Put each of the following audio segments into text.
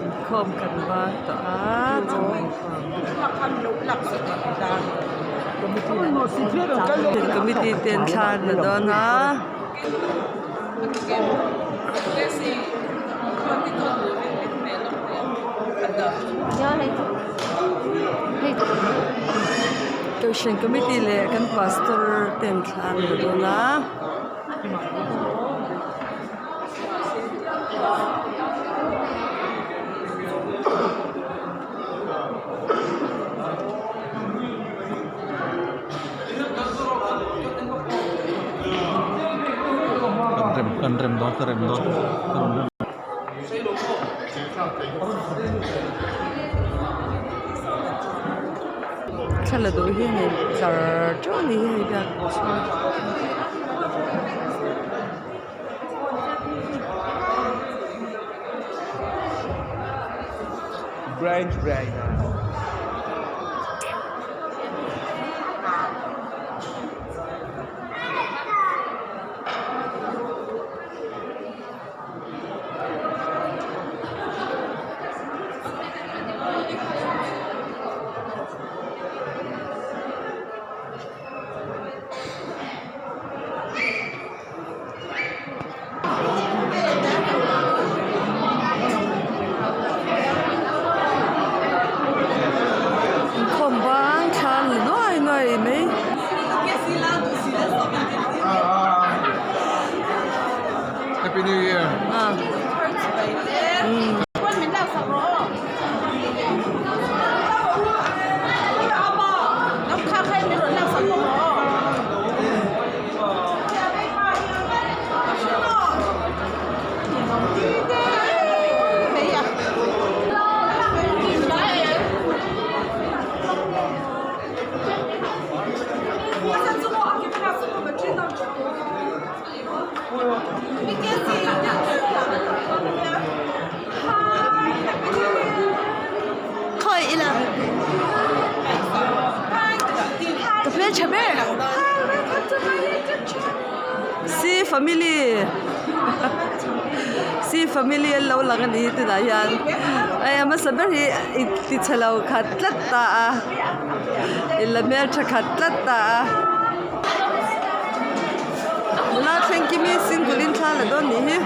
Inkhawm kan ban tawh a committee te an thla an la dawn a. Kohhran committee leh kan pastor te an thla an la dawn a. Kan rem dawn ka rem dawn ka rawn rem. Thla la duh hi hei tlar teuh a ni hi hei biak chhuat. Branch branch. Inkhawm bang thla an la nuai nuai mai. Happy New Year. Khawi ila ka hmeltha ber si family si family an lo lang a ni hi tunah hian hei a hmasa ber hi ti chhe lo khat tlat ta a inla hmeltha khat tlat ta a. Nula thleng kimi single in thla la dawn nih hi.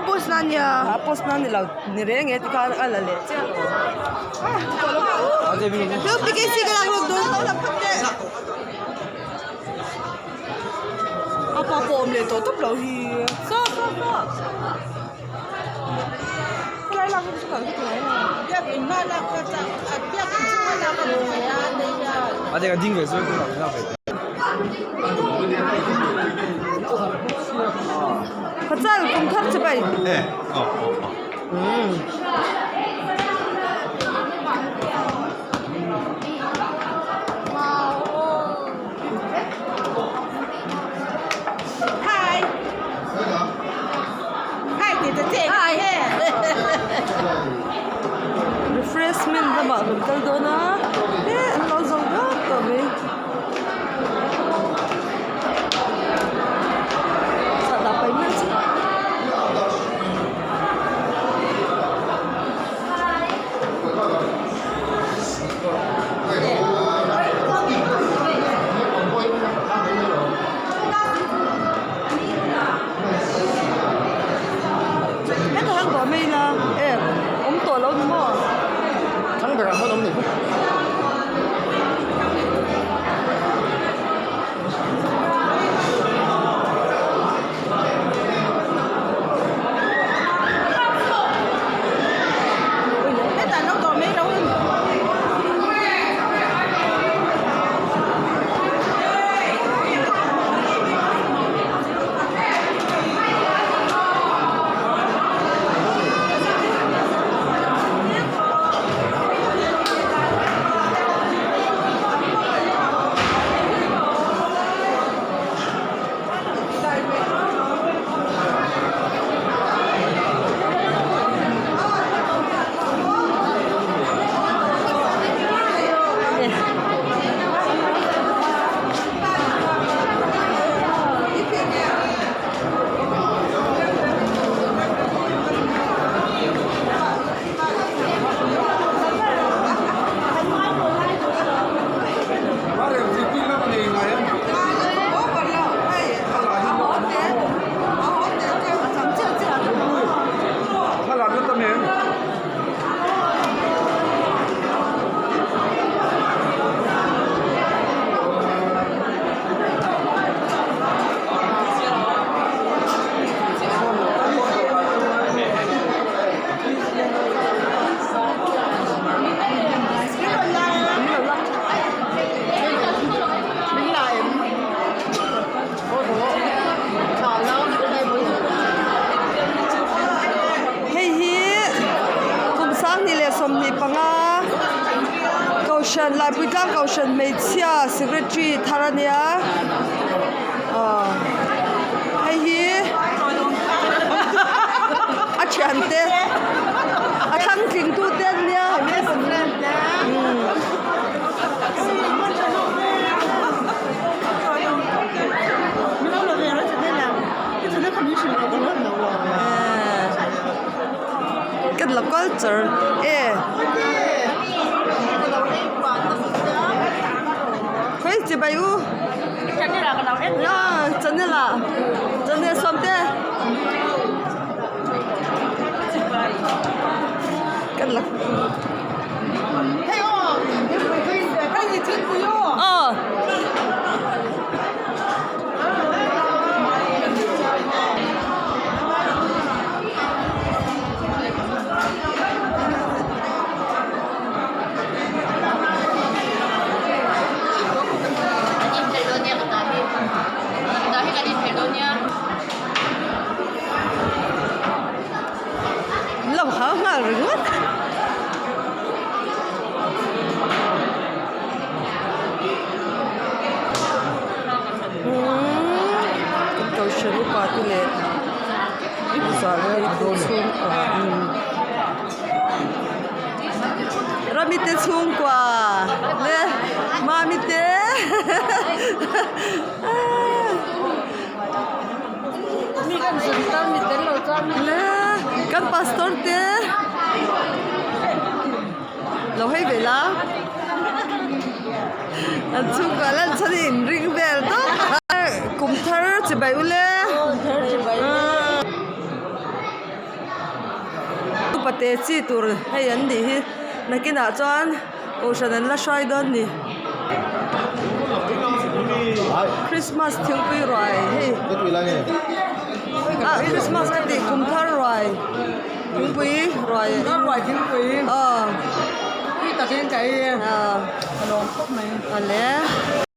Post na nia post na ni lo ni reng e tikhan a la leh chiah a pa pawh awm leh tawh tawp loh hi. Pachal kum thar chibai. Refreshment lamah kan kal dawn a he an lo zo vak tawh mai chhuatah paih mai chu. Hetah hian dawh mai ila e awm tawh lo ni maw? Thlang berah hman awm ni. Hei hi kum 20 leh 25 Kohhran Laipuitlang Kohhran hmeichhia secretary thar a nia aw hei hi a thiante a thlang tling tute an nia. Kan la culture e khawi chibai u channel ah channel sawm te kan la aw. Lo hau nghal ringawt. Kohhran upa te leh zahpui te chhungkua Rami te chhungkua leh Mami te kan pastor te lo hei ve la an chhungkua lan chuan in ring vel tawp a kum thar chibai ule upa te chi tur hei an nih hi nakinah chuan kohhran an la hruai dawn a ni christmas thingpui ruai hei ah christmas ka tih kum thar ruai thingpui ruai. Ruai Ruai thingpui. Aw. Tui takin ka ei e. Aw. Ka lawm khawp mai. Awle.